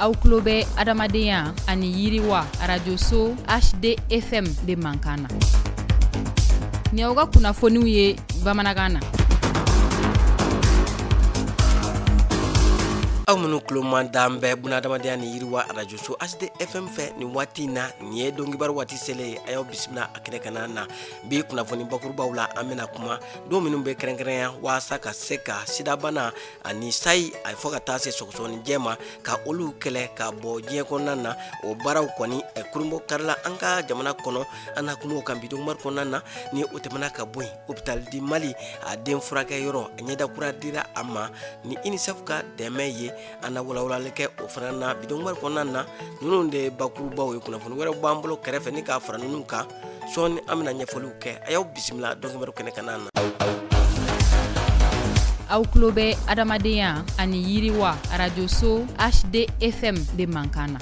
Aw tulo bɛ adamadenya ani yiriwa arajoso HDFM de mankan na. Nin y'aw ka kunnafoniw ye bamanankan na. Aw minnu tulo man dan bɛ bunadamadenya ni yiriwa arajoso HDFM fɛ nin waati in na, nin ye donkibaru waati selen ye. A y'aw bisimila a kɛnɛ kan na bi kunnafoni bakurubaw la. An bɛna kuma don minnu bɛ kɛrɛnkɛrɛnya waasa ka se ka sidabana ani sayi a fɔ ka taa se sɔgɔsɔgɔnijɛ ma, ka olu kɛlɛ ka bɔ diɲɛ kɔnɔna na. O baaraw kɔni kurunbɔ karila an ka jamana kɔnɔ. An na kuma o kan bi donkibaru kɔnɔna na. Ni o tɛmɛna ka bɔ yen, hôpital du Mali a den furakɛ yɔrɔ a ɲɛda kura dira a ma ni UNICEF ka dɛmɛ ye. An na walawalali kɛ o fana na bi donkibaru kɔnɔna na. Ninnu de ye bakurubaw ye. Kunnafoni wɛrɛw b'an bolo kɛrɛfɛ ni k'a fara ninnu kan sɔɔni, an bɛna ɲɛfɔliw kɛ. A y'aw bisimila donkibaru kɛnɛ kan na. Aw tulo bɛ adamadenya ani yiriwa arajoso HDFM de mankan na.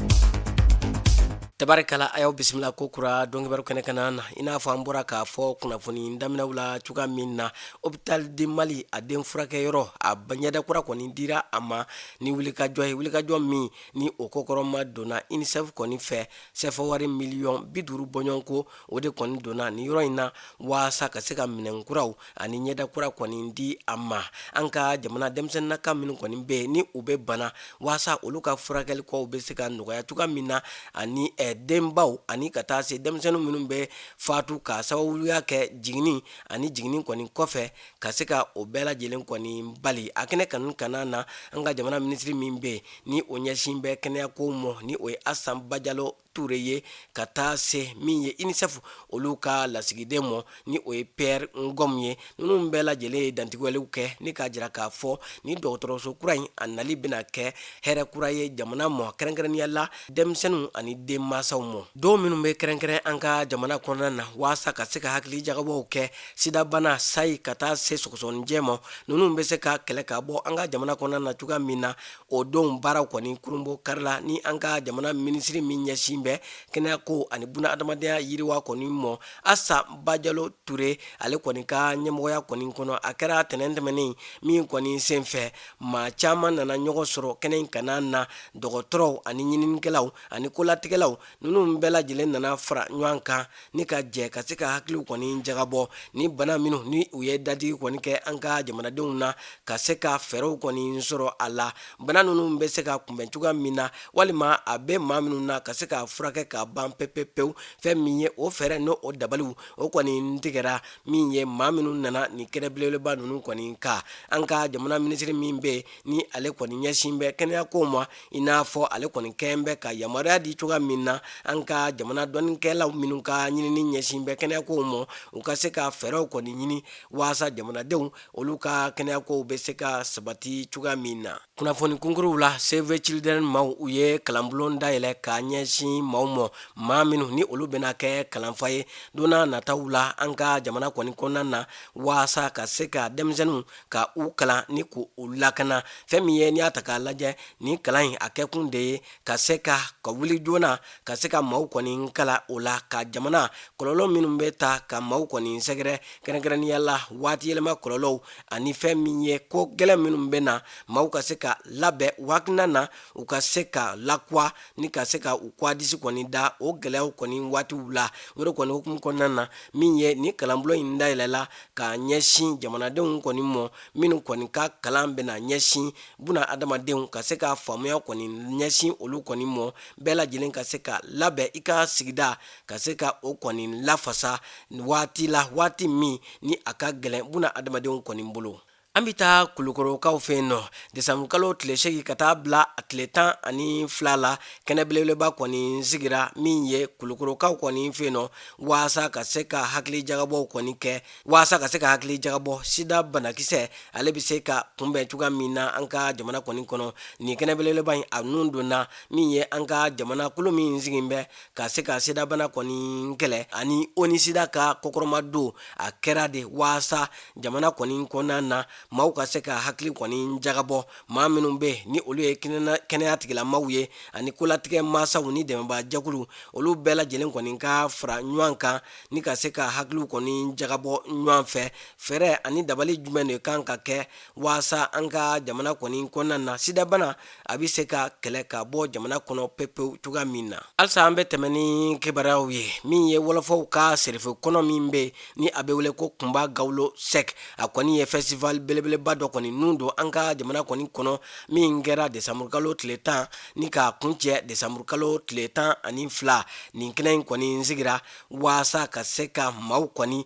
Tabarikala, a y'aw bisimila ko kura donkibaru kɛnɛ kan na. I n'a fɔ an bɔra k'a fɔ kunnafoni daminɛw la cogoya min na, hôpital du Mali a den furakɛ yɔrɔ a ɲɛda kura kɔni dira a ma ni wulikajɔ ye, wulikajɔ min ni o kɔkɔrɔma donna UNICEF kɔni fɛ. Sɛfa wari miliyɔn 50 bɔɲɔgɔnko o de kɔni donna nin yɔrɔ in na waasa ka se ka minɛn kuraw ani ɲɛda kura kɔni di a ma. An ka jamana denmisɛnninnaka minnu kɔni bɛ yen ni u bɛ bana, waasa olu ka furakɛli kow bɛ se ka nɔgɔya cogoya min na, ani denbaw ani ka taa se denmisɛnnin minnu bɛ fatu ka sababuya kɛ jiginni ani jiginni kɔni kɔfɛ, ka se ka o bɛɛ lajɛlen kɔni bali. A kɛnɛ kanu kana na, an ka jamana minisiri min bɛ yen ni o ɲɛsin bɛ kɛnɛya kow ma, ni o ye Asan Bajalo Ture ye, ka taa se min ye UNICEF olu ka lasigiden ma, ni o ye Pierre Ngom ye, ninnu bɛɛ lajɛlen ye dantigɛliw kɛ ni k'a jira k'a fɔ ni dɔgɔtɔrɔso kura in a nali bɛna kɛ hɛrɛ kura ye jamana ma, kɛrɛnkɛrɛnnenya la denmisɛnninw ani denmansaw ma. Don minnu bɛ kɛrɛnkɛrɛn an ka jamana kɔnɔna na waasa ka se ka hakili jagabɔw kɛ sidabana, sayi ka taa se sɔgɔsɔgɔnijɛ ma, ninnu bɛ se ka kɛlɛ ka bɔ an ka jamana kɔnɔna na cogoya min na, o don baaraw kɔni kurunbɔ karila ni an ka jamana minisiri min ɲɛsin bɛ kɛnɛya ko ani buna adamadenya yiriwa kɔni ma, Asa Bajalo Ture, ale kɔni ka ɲɛmɔgɔya kɔni kɔnɔ. A kɛra tɛnɛn tɛmɛnen min kɔni senfɛ, maa caman nana ɲɔgɔn sɔrɔ kɛnɛ in kana na. Dɔgɔtɔrɔw ani ɲininikɛlaw ani kolatigɛlaw, ninnu bɛɛ lajɛlen nana fara ɲɔgɔn kan ni ka jɛ ka se ka hakiliw kɔni jagabɔ ni bana minnu ni u ye dadigi kɔni kɛ an ka jamanadenw na, ka se ka fɛɛrɛw kɔni sɔrɔ a la, bana ninnu bɛ se ka kunbɛn cogoya min na, walima a bɛ maa minnu na ka se ka furakɛ ka ban pepepewu. Fɛn min ye o fɛɛrɛ n'o o dabaliw o kɔni tigɛra min ye maa minnu nana nin kɛnɛ belebeleba ninnu kɔni kan. An ka jamana minisiri min bɛ yen ni ale kɔni ɲɛsin bɛ kɛnɛya kow ma, i n'a fɔ ale kɔni kɛn bɛ ka yamaruya di cogoya min na, an ka jamana dɔnnikɛlaw minnu ka ɲinini ɲɛsin bɛ kɛnɛya kow ma, u ka se ka fɛɛrɛw kɔni ɲini waasa jamanadenw olu ka kɛnɛya kow bɛ se ka sabati cogoya min na. Kunnafoni kunkuruw la, Save the Children maaw u ye kalanbulon dayɛlɛ ka ɲɛsin maaw ma, maa minnu ni olu bɛna kɛ kalanfa ye don n'a nataw la an ka jamana kɔni kɔnɔna na, waasa ka se ka denmisɛnninw ka u kalan ni k'u lakana. Fɛn min ye n'i y'a ta k'a lajɛ, nin kalan in a kɛkun de ye ka se ka wuli joona ka se ka maaw kɔni kalan o la, ka jamana kɔlɔlɔ minnu bɛ ta ka maaw kɔni sɛgɛrɛ, kɛrɛnkɛrɛnnenya la waati yɛlɛma kɔlɔlɔw ani fɛn min ye ko gɛlɛn minnu bɛ na, maaw ka se ka labɛn u hakilina na, u ka se ka lakuwa ni ka se ka u kwa disi kɔni da o gɛlɛyaw kɔni waatiw la. O de kɔni hukumu kɔnɔna na, min ye nin kalanbulon in dayɛlɛla ka ɲɛsin jamanadenw kɔni mɔ, minnu kɔni ka kalan bɛna ɲɛsin buna adamadenw ka se ka faamuya kɔni ɲɛsin olu kɔni mɔ, bɛɛ lajɛlen ka se ka labɛn i ka sigida ka se ka o kɔni lafasa waati la, waati min ni a ka gɛlɛn buna adamadenw kɔni bolo. An bɛ taa Kulukɔrɔkaw fɛ yen nɔ. Desanburukalo tile 8 ka taa bila a tile 12 la, kɛnɛ belebeleba kɔni sigira min ye Kulukɔrɔkaw kɔni fɛ yen nɔ, waasa ka se ka hakili jagabɔw kɔni kɛ, waasa ka se ka hakili jagabɔ sida banakisɛ ale bɛ se ka kunbɛn cogoya min na an ka jamana kɔni kɔnɔ. Nin kɛnɛ belebeleba in a nun donna min ye an ka jamana kulu min sigilen bɛ ka se ka sidabana kɔni kɛlɛ ani ONU SIDA ka kɔkɔrɔmadon, a kɛra de waasa jamana kɔni kɔnɔna na maaw ka se ka hakili kɔni jagabɔ, maa minnu bɛ ni olu ye kɛnɛya tigilamaw ye ani kolatigɛ mansaw ni dɛmɛbaa jɛkulu, olu bɛɛ lajɛlen kɔni ka fara ɲɔgɔn kan ni ka se ka hakiliw kɔni jagabɔ ɲɔgɔn fɛ. Fɛɛrɛ ani dabali jumɛn de kan ka kɛ waasa an ka jamana kɔni kɔnɔna na sidabana a bɛ se ka kɛlɛ ka bɔ jamana kɔnɔ pepewu cogoya min na. Halisa an bɛ tɛmɛ ni kibaruyaw ye. Min ye wɔlɔfɔw ka serefe kɔnɔ min bɛ ni a bɛ wele ko Kunba Gawlo Sɛk, a kɔni ye festival belebeleba dɔ kɔni nun don an ka jamana kɔni kɔnɔ min kɛra desanburukalo tile 10 ni k'a kuncɛ desanburukalo tile 12. Nin kɛnɛ in kɔni sigira waasa ka se ka maaw kɔni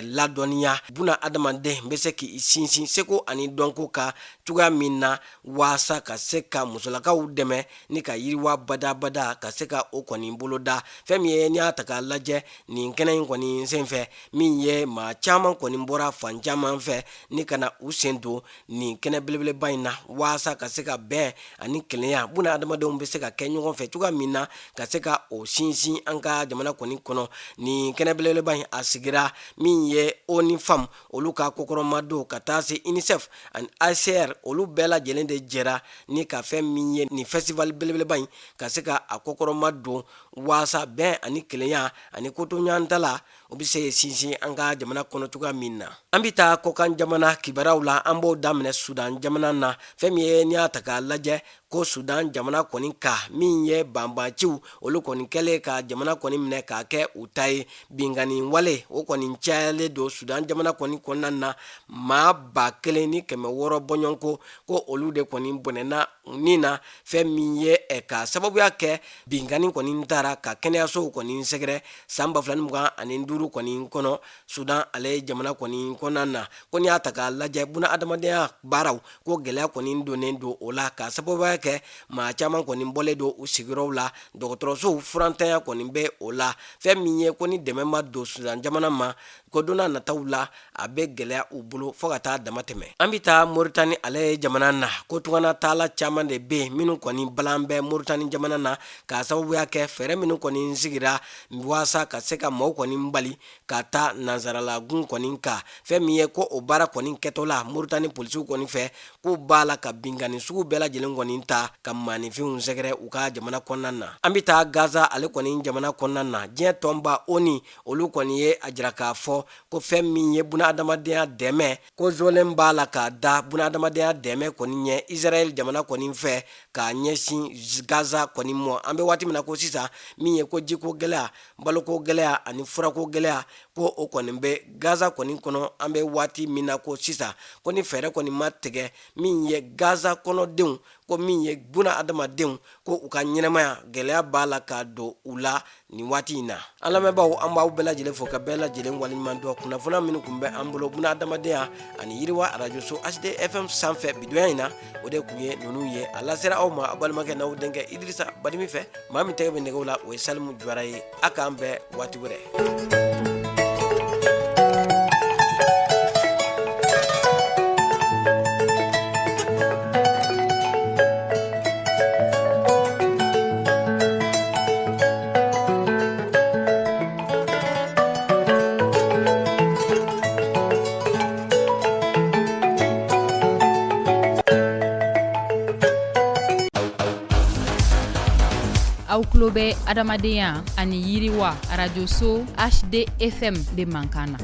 ladɔnniya buna adamaden bɛ se k'i sinsin seko ani dɔnko kan cogoya min na waasa ka se ka musolakaw dɛmɛ ni ka yiriwa badabada ka se ka o kɔni boloda. Fɛn min ye n'i y'a ta k'a lajɛ nin kɛnɛ in kɔni senfɛ, min ye maa caman kɔni bɔra fan caman fɛ ni ka na u sen don nin kɛnɛ belebeleba in na waasa ka se ka bɛn ani kelenya buna adamadenw bɛ se ka kɛ ɲɔgɔn fɛ cogoya min na ka se ka o sinsin an ka jamana kɔni kɔnɔ. Nin kɛnɛ belebeleba in a sigira min ye ONU Femmes olu ka kɔkɔrɔmadon ka taa se UNICEF ani HCR, olu bɛɛ lajɛlen de jɛra ni ka fɛn min ye nin festival belebeleba in ka se ka a kɔkɔrɔmadon waasa bɛn ani kelenya ani kotoɲɔgɔntala o bɛ se sinsin an ka jamana kɔnɔ cogoya min na. An bɛ taa kɔkan jamana kibaruyaw la, an b'o daminɛ Sudan jamana na. Fɛn min ye n'i y'a ta k'a lajɛ ko Sudan jamana kɔni ka min ye banbanciw olu kɔni kɛlen ka jamana kɔni minɛ k'a kɛ u ta ye, binkanni wale o kɔni cayalen don Sudan jamana kɔni kɔnɔna na. Maa 1600 bɔɲɔgɔnko ko olu de kɔni bɔnɛna ni na, fɛn min ye ka sababuya kɛ binkanni kɔni taara ka kɛnɛyasow kɔni sɛgɛrɛ san 2025 kɔni kɔnɔ Sudan ale jamana kɔni kɔnɔna na. Ko n'i y'a ta k'a lajɛ buna adamadenya baaraw ko gɛlɛya kɔni donnen don o la ka sababuya kɛ maa caman kɔni bɔlen don u sigiyɔrɔw la, dɔgɔtɔrɔsow furantanya kɔni bɛ o la. Fɛn min ye ko ni dɛmɛ ma don Sudan jamana ma ko don nataw la a bɛ gɛlɛya u bolo fo ka taa dama tɛmɛ. An bɛ taa Moritani ale jamana na, ko tunganataala caman de bɛ yen minnu kɔni balan bɛ Moritani jamana na k'a sababuya kɛ fɛɛrɛ minnu kɔni sigira waasa ka se ka maaw kɔni bali ka taa nansaralagun kɔni kan. Fɛn min ye ko o baara kɔni kɛtɔ la Moritani polisiw kɔni fɛ, k'u b'a la ka binkanni sugu bɛɛ lajɛlen kɔni ta ka maaninfinw sɛgɛrɛ u ka jamana kɔnɔna na. An bɛ taa Gaza ale kɔni jamana kɔnɔna na, diɲɛ tɔnba ONU olu kɔni ye a jira k'a fɔ ko fɛn min ye buna adamadenya dɛmɛ, ko zolen b'a la k'a da buna adamadenya dɛmɛ kɔni ɲɛ Israɛl jamana kɔni fɛ k'a ɲɛsin Gaza kɔni mɔ. An bɛ waati min na ko sisan, min ye ko jiko gɛlɛya, baloko gɛlɛya ani furako gɛlɛya, ko o kɔni bɛ Gaza kɔni kɔnɔ. An bɛ waati min na ko sisan, ko ni fɛɛrɛ kɔni ma tigɛ min ye Gaza kɔnɔdenw, ko min ye buna adamadenw ko u ka ɲɛnamaya gɛlɛya b'a la ka don u la nin waati in na. An lamɛnbaaw, an b'aw bɛɛ lajɛlen fo ka bɛɛ lajɛlen waleɲuman dɔn. Kunnafoniya minnu tun bɛ an bolo buna adamadenya ani yiriwa arajoso HD FM sanfɛ bidonya in na, o de tun ye ninnu ye. A lasera aw ma aw balimakɛ n'aw denkɛ Idirisa Badimi fɛ. Maa min tɛgɛ bɛ nɛgɛw la, o ye Salimu Jawara ye. A k'an bɛn waati wɛrɛ. Aw tulo bɛ adamadenya ani yiriwa arajoso HD FM de mankan na.